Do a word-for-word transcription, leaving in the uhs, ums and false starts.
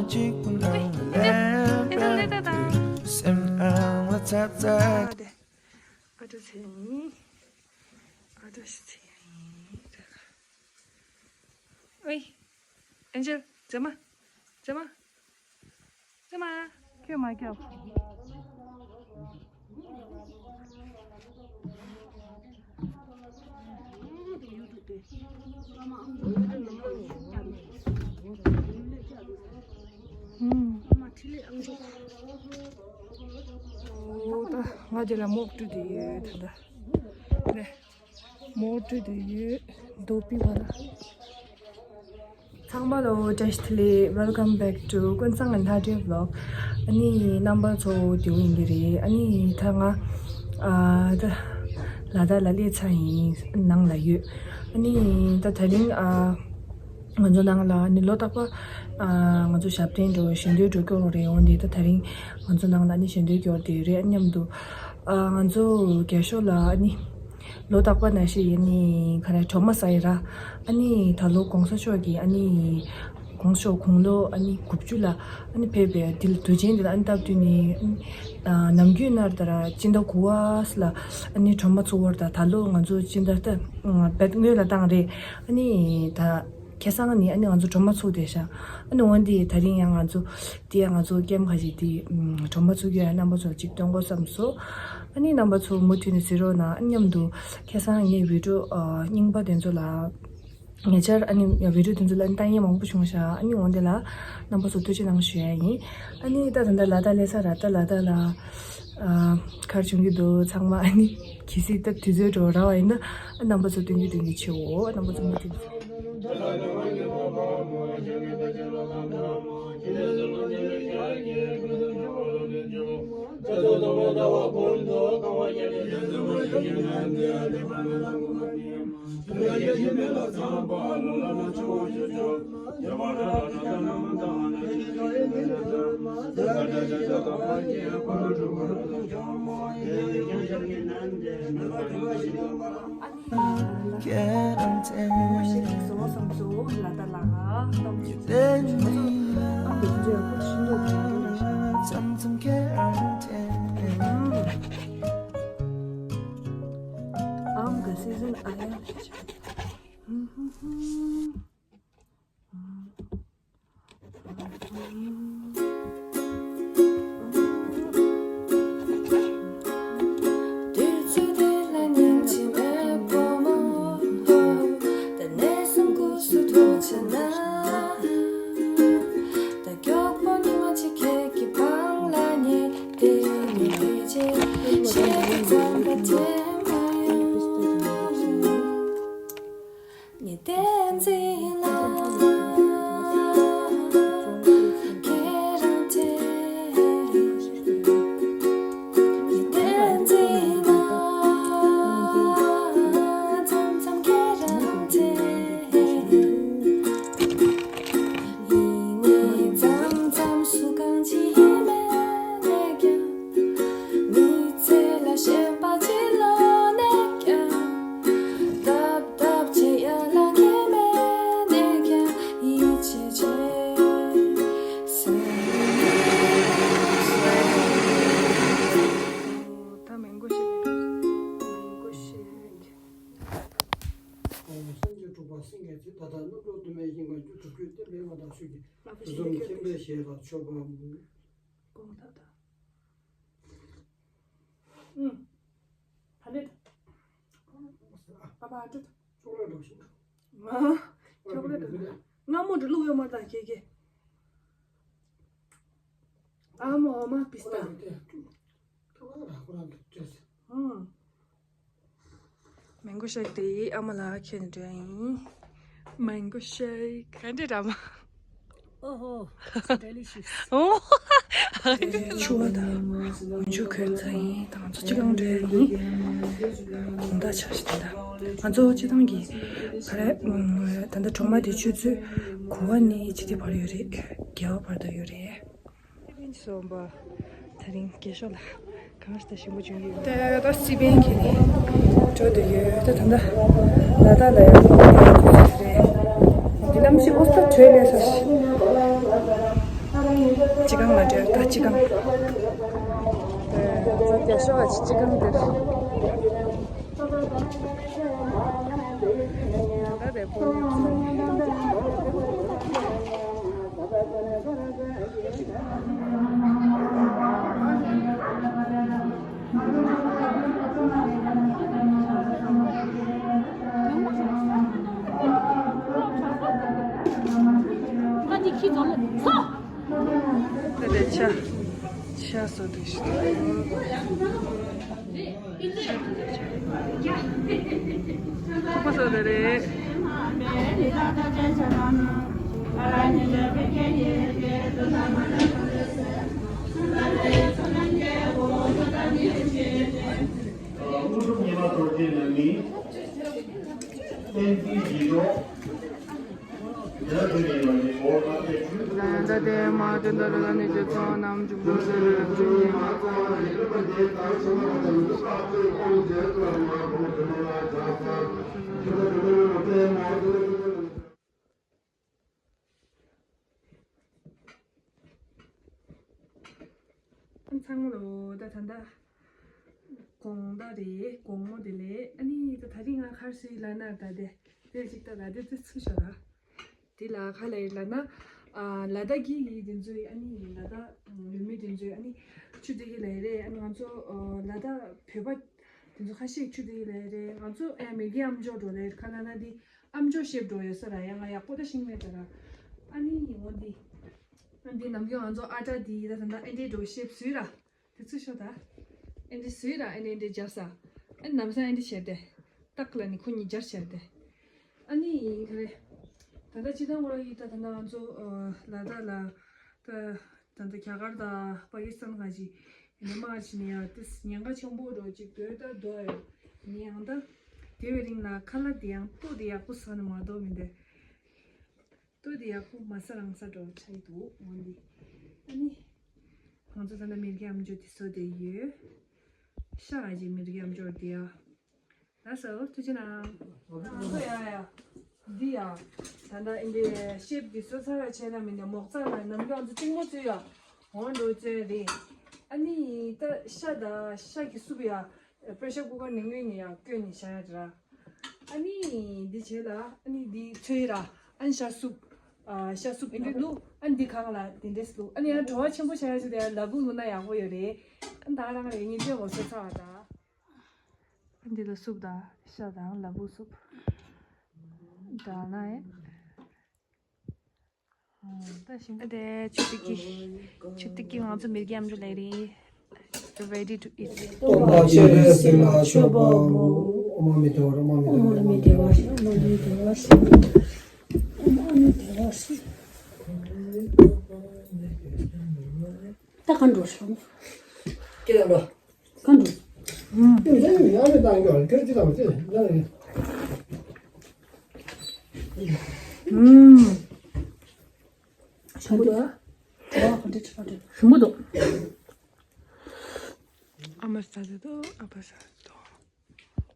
གཅིག་པུ་ནང་ལ་ལེན་པའི་སེམས་ཨང་ལ་ཚ་ཚ། ཨ་ཏི་ཚེ་ཡིན། ཨ་ཏི་ཚེ་ཡིན། ཨོའི། ཨན་ཇེལ། མཛེས་མ། མཛེས་མ། མཛེས་མ། ཁྱོད་མ་སྐྱོབ། ཨོ་ད་ང་འདི་ལ་མོག་བཀྲུས་ཏེ་ཡོད་ད་ལྟ། ནས། མོག་བཀྲུས་ཏེ་ཡོད། རྡོ་པི་བ་ལ། ཚང་མ་ལ་བཀྲ་ཤིས་བདེ་ལེགས། Welcome back to ཀུན་བཟང་ངན་ཐག་འདྲེན་བི་ལོག། ཨ་ནི་རྣམ་པ་ཚོ་བདེ་པོ་ཡིན་གྱི་རེད། ཨ་ནི་ད་ང་ཨ་ད་ལ་དྭགས་ལ་སླེབས་ཚར་ཡིན། ནང་ལ་ཡོད། ཨ་ནི་ད་དེ་རིང་ཨ་ང་ཚོ་ནང་ལ་ཨ་ནི་ལོ་རྟག་པར་ཨ་ང་ཚོ་ཞབས་བརྟན་འགྲོ་ཞལ་འདོན་འགྲོ་སྐྱོར་རེད། འོན་ཏེ་ད་དེ་རིང་ང་ཚོ་ནང་ལ་ཨ་ནི་ཞལ་འདོན་སྐྱོར་དེ་རེད། ཨ་མཉམ་དུ་ཨ་ང་ཚོ་རྒྱ་ཤོག་ལ་ཨ་ནི་ལོ་རྟག་པར་ནང་བཞིན་ཡིན་ནི་ག་རེ་གྲོ་མ་ཟ་ཡི་ར། ཨ་ནི་ད་ལོ་གོང་ས་མཆོག་གིས་ཨ་ནི་གོང་ས་མཆོག་དགུང་ལོ་ཨ་ནི་དགུ་བཅུ་ལ་ཨ་ནི་ཕེབས་པའི་དུས་དུས་ཆེན་དེ་ལ་ཨ་ནི་སྟབས་བསྟུན་ནས་ཨ་ནི་ནམ་རྒྱུན་ནར་ད་ར་སྤྱི་ཟླ་དགུ་པ་ལ་ཨ་ནི་གྲོ་མ་ཚུགས་པ་རེད། ད་ད་ལོ་ང་ཚོ་སྤྱི་ཟླ་ད་བེད་སྔོན་ལ་བཏང་རེད། ཨ་ནི་ད་ཁ་སང་ནི་ཨ་ནི་ང་ཚོ་གྲོ་མ་ཚུགས་བསྡད་ཤག་ཨ་ནི་འོན་ཏེ་ད་རིང་ཡང་ང་ཚོ་དེ་ཡང་ང་ཚོ་ཀེམ་ཁ་ཅིག་དེ་གྲོ་མ་ཚུགས་རྒྱུ་ཡང་རྣམ་པ་ཚོར་ཅིག་སྟོན་དགོས་བསམ་སོང་། ཨ་ནི་རྣམ་པ་ཚོ་མུ་མཐུད་ནས་གཟིགས་རོགས་གནང་། ཨ་ནི་མཉམ་དུ་ཁ་སང་ངའི་བི་ཌིའོ་ཨ་རྙིང་པ་དེ་ཚོ་ལ་ཉེ་ཆར་ཨ་ནི་བི་ཌིའོ་དེ་ཚོ་ལ་ལྟ་མཁན་མང་པོ་བྱུང་ཤག་ཨ་ནི་འོན་ཏེ་ལ་རྣམ་པ་ཚོ་ཐུགས་རྗེ་གནང་ཞུ་ཡ་ཡིན། ཨ་ནི་ད་ད་ལྟ་ལ་དྭགས་སླེབས་ཚར་ར། ད་ལ་དྭགས་ལ་ཨ་ག་རེ་བྱུང་གི་འདུག་ཚང་མ་ཨ་ནི་གལ་སྲིད་ད་དུས་ཚོད་འགྲོ་ར་བ་ཡིན་ན་ཨ་རྣམ་པ་ཚོ་སྟོན་གྱི་སྟོན་གྱི་ཆེའོ། ཨ་རྣམ་པ་ཚོ་མུ་མཐུད། ད་མེན་གོ་ཤེག་མེན་གོ་ཤེག་སངས་རྒྱས་གྲུབ་པ་སེང་གེའི་ཚེ། ད་ལྟ་རྣམ་གྲོལ་གདོད་མའི་ཞིང་ཁམས་སྤྱོད། སྒྲུབ་བརྒྱུད་བསྟན་པའི་མངའ་ཐང་ཤུགས་ཀྱིས། དུས་གསུམ་མཁྱེན་པའི་ཞལ་ལ་མཆོད་པ་འབུལ། ཀོང་ཐ་ཐ། ཨུམ། ཕ་ལེ་ད། ཨ་མ་ཨ་ཏི་ད། ཅོག་ལེ་ཊ་འདྲ་ཞིག་འདུག་ང་། ཅོག་ལེ་ཊ་འདྲ། སྔ་མོ་འདྲ་བླུག་ཡོད་མ་རེད་ད་ཁྱེད་ཀྱིས། ཨ་མ་ཨ་མ་པི་སྟ། ཨུམ། མེན་གོ་ཤེག་དེ་ཨ་མ་ལ་ཁྱེར་ནས་འགྲོ་ཡ་ཡིན། མེན་གོ་ཤེག་ག་འདྲ་འདྲ་མ། ཨོ་ཧོ། Delicious. ཨོ། ཆུ་བ་དང་། འོན་ཆུ་ཁོལ་ཚ་ཡིན་དང་ཚོ་ཅི་གང་འདྲ་ཡིན། དགོང་དག་ཆགས་ཤིག་དེ་འདྲ། ང་ཚོ་སྤྱི་བཏང་གི་ག་རེ། ད་ལྟ་གྲོ་མ་དེ་ཆུ་ཚོད་དགུ་པ་ནས་ཕྱི་དེ་བར་ཡོད་རེད། བརྒྱད་པ་བར་དུ་ཡོད་རེད། སོ་པ། དེ་རིང་རྒྱ་ཤོག་ལ་གང་ཞིག་ད་ཞིམ་པོ་བྱུང་གི་ཡོད། ད་ད་སི་པན་གྱི་འགྲོ་འདོད་ཡོད། ད་ད་ད་ལ་ཡང་ལོག་འདོད་ཡོད་རེད། འདི་གནམ་གཤིས་ཨོ་ད་དྲོད་ལས་ས་ཞིག་སྤྱི་ཁང་ལ་འགྲོ་ད་སྤྱི་ཁང་། ད་རྒྱ་ཤོག་ཨ་ཅི་སྤྱི་ཁང་དེར། ད་རེ་པོ། ད་འདི་ཁྱི་ཚོ་ལ་ཚོ། ད་ལྟ་ཆ་ཆ་སོ་དེ་ཤི། ཁོ་པ་སོ་དེ་རེད། དངོས་གྲུབ་ཉི་མ་རྡོ་རྗེ་ནང་མི། བསྟན་འཛིན་ཡིད་འགྲོ། ད་དེ་མ་དེ་འདྲ་ར་ནི་ཅི་ཚོགས་རྣམས་འཇུག་པར་འདོད་པའི་ཚུལ་གྱིས་མ་ཚོགས་པ་ཡིན་པ་དེ་ལྟར་ཆོས་ལ་དམ་པའི་ཆོས་པ་ཚོས་ཁོང་རྗེས་སུ་མ་ཁོང་དྲི་མ་ལ་བྱ་ས། ཆོས་ལ་དྲི་མ་ལ་བལྟས་མ་ཐུབ། ཚང་མ་ལོ། ད་ད་ལྟ་དགོང་དག་རེད། དགོང་མོ་དེ་ལས་ཨ་ནི་ད་ད་རིང་ང་གར་སོང་ཡིན་ལབ་ན། ད་དེ་དེ་ཅིག་ད་ད་དེ་དེ་ཚུར་ཤོག་ར། དེ་ལ་ག་ལ་ཡིན་ལབ་ན། ཨ་ལ་དྭགས་ཀྱི་ཡི་དེ་ཚོའི་ཨ་ནི་ལ་དྭགས་ཡུལ་མི་དེ་ཚོའི་ཨ་ནི་ཆུ་དེ་གི་ལ་ཡི་རེད། ཨ་ནི་ང་ཚོ་ལ་དྭགས་བོད་པ་དེ་ཚོ་ཁ་ཤས་ཆུ་དེ་གི་ལ་ཡི་རེད། ང་ཚོ་ཨ་མི་རྒན་ཨམ་ཅོག་འགྲོ་ལ་ཡི་ཁ་ལ་ན་དེ། ཨམ་ཅོག་ཤེབ་འགྲོ་ཡོད་ས་ར། ཡང་ང་ཡག་པོ་ད་ཤེས་མེད་ད་ར། ཨ་ནི་ངོ་འདི། ཨ་འདི་ནམ་རྒྱུན་ང་ཚོ་ཨ་ཊ་འདི་ད་ད་ད་ཨེ་འདྲའི་འགྲོ་ཤེབ་བཟོས་ར། དེ་ཚོ་ཤོ་ད། ཨེ་འདྲའི་བཟོས་ར། ཨེ་འདྲའི་ཨེ་འདྲའི་སྦྱར་ས། ཨ་ནི་ནམ་སང་ཨེ་འདྲའི་བྱས་ཏེ། ཏག་ལ་ནི་ཁོ་གཉིས་སྦྱར་བྱས་ཏེ། ཨ་ནི་ག་རེ། ད་ད་ཅི་ད་ངོ་ཡི་ད་ད་ང་ཚོ་ལ་དྭགས་ལ། ད་ད་ལྟ་རྒྱ་གར་དང་པ་ཀི་སི་ཐན་ག་ཅི། ཉི་མ་ཅི་ནི་ཡ་ཏིས་ཉེན་ཁ་ཆེན་པོ་འགྲོ་ཅིག་སྡོད་ད་སྡོད་ཡོད། ནི་ཡང་ད། དེ་བའི་རིང་ལ་ཁ་ལག་དེ་ཡང་ལྟོ་དེ་ཡག་པོ་ཟ་ནི་མ་གཏོགས་མི་འདུག་ལྟོ་དེ་ཡག་པོ་མ་ཟ་རང་ཟ་འགྲོ་ཆ་ཡི་འདུག་འོན་ཏེ། ཨ་ནི། ང་ཚོ་ད་ལྟ་མི་རྒན་ཨམ་ཅོག་དེ་བཟོ་བསྡད་ཡོད། ཤ་ཨ་ཅེ་མི་རྒན་ཨམ་ཅོག་དེ་ཡ། ལགས་སོ། ཐུགས་རྗེ་གནང་། ཨ་ཡ་ཡ། འདི་ཡ། ད་ལྟ་ཨིན་དེ་ཤེབ་འདི་བཟོ་ཚར་བ་བྱས་ན་མི་འདི་མོག་ཚང་ལ་ནམ་རྒྱུན་ང་ཚོ་གཏིང་མོ་བཙོས་ཡ། འོང་འགྲོ་བཙོས་རེད། ཨ་ནི་ད་ཤ་ད་ཤ་གི་སུབ་ཡ། པེ་རེ་ཤར་ཀུ་ཀར་ནང་ངོས་ནས་ཡ་བསྐྱོན་ནས་བཞག་ཡ་དེ་ར། ཨ་ནི་འདི་བྱས་ལ་ཨ་ནི་འདི་བཙོས་ར། ཨ་ནི་ཤ་སུབ། ཨ་ཤ་སུབ་ཨིན་དེ་བླུགས། ཨ་ནི་འདི་གང་ལ་དེ་འདྲས་བླུགས། ཨ་ནི་ཡང་བྲོ་བ་ཆེན་པོ་བྱ་ཡ་ཆུ་དེ་ཡ་ལ་ཕུག་བླུགས་ན་ཡག་པོ་ཡོད་རེད། ཨ་ནི་ད་རང་རེད་ངེད་ཚོས་འོ་བཟོ་ཚར་བ་ད། འདི་ལ་སུབ་དང་ཤ་དང་ལ་ཕུག་སུབ། དང་ན་ཨེ། ད་ཞིམ་པོ་དེ་ཆུ་ཐིགས་ཀྱི། ཆུ་ཐིགས་ཀྱི་ང་ཚོ་མི་རྒན་ཨམ་ཅོག་ལ་རེད། Ready to eat. སྟོན་པ་སྤྱན་རས་གཟིགས་ལ་མཆོད་པ་འབུལ། ཨོཾ་ཨ་མི་དྷེ་ཝ། ཨོཾ་ཨ་མི་དྷེ་ཝ། ཨོཾ་ཨ་མི་དྷེ་ཝ། ཨོཾ་ཨ་མི་དྷེ་ཝ། ད་གང་འགྲོ་ཤོག་ཀྱེ་ལ་འགྲོ། གང་འགྲོ། ཨུམ། ཡང་ཡང་ནས་བཏང་རྒྱུ་ཁྱོད་ཅི་དང་ཅི་ལ་ནི། ཨུམ། ཞིམ་པོ་འདུག་ཨ། ཨ་ག་འདྲ་ཆགས་འདུག་ཞིམ་པོ་འདུག་ཨ་མ་ཟ་ཟེར་དོ། ཨ་ཕ་ཟ།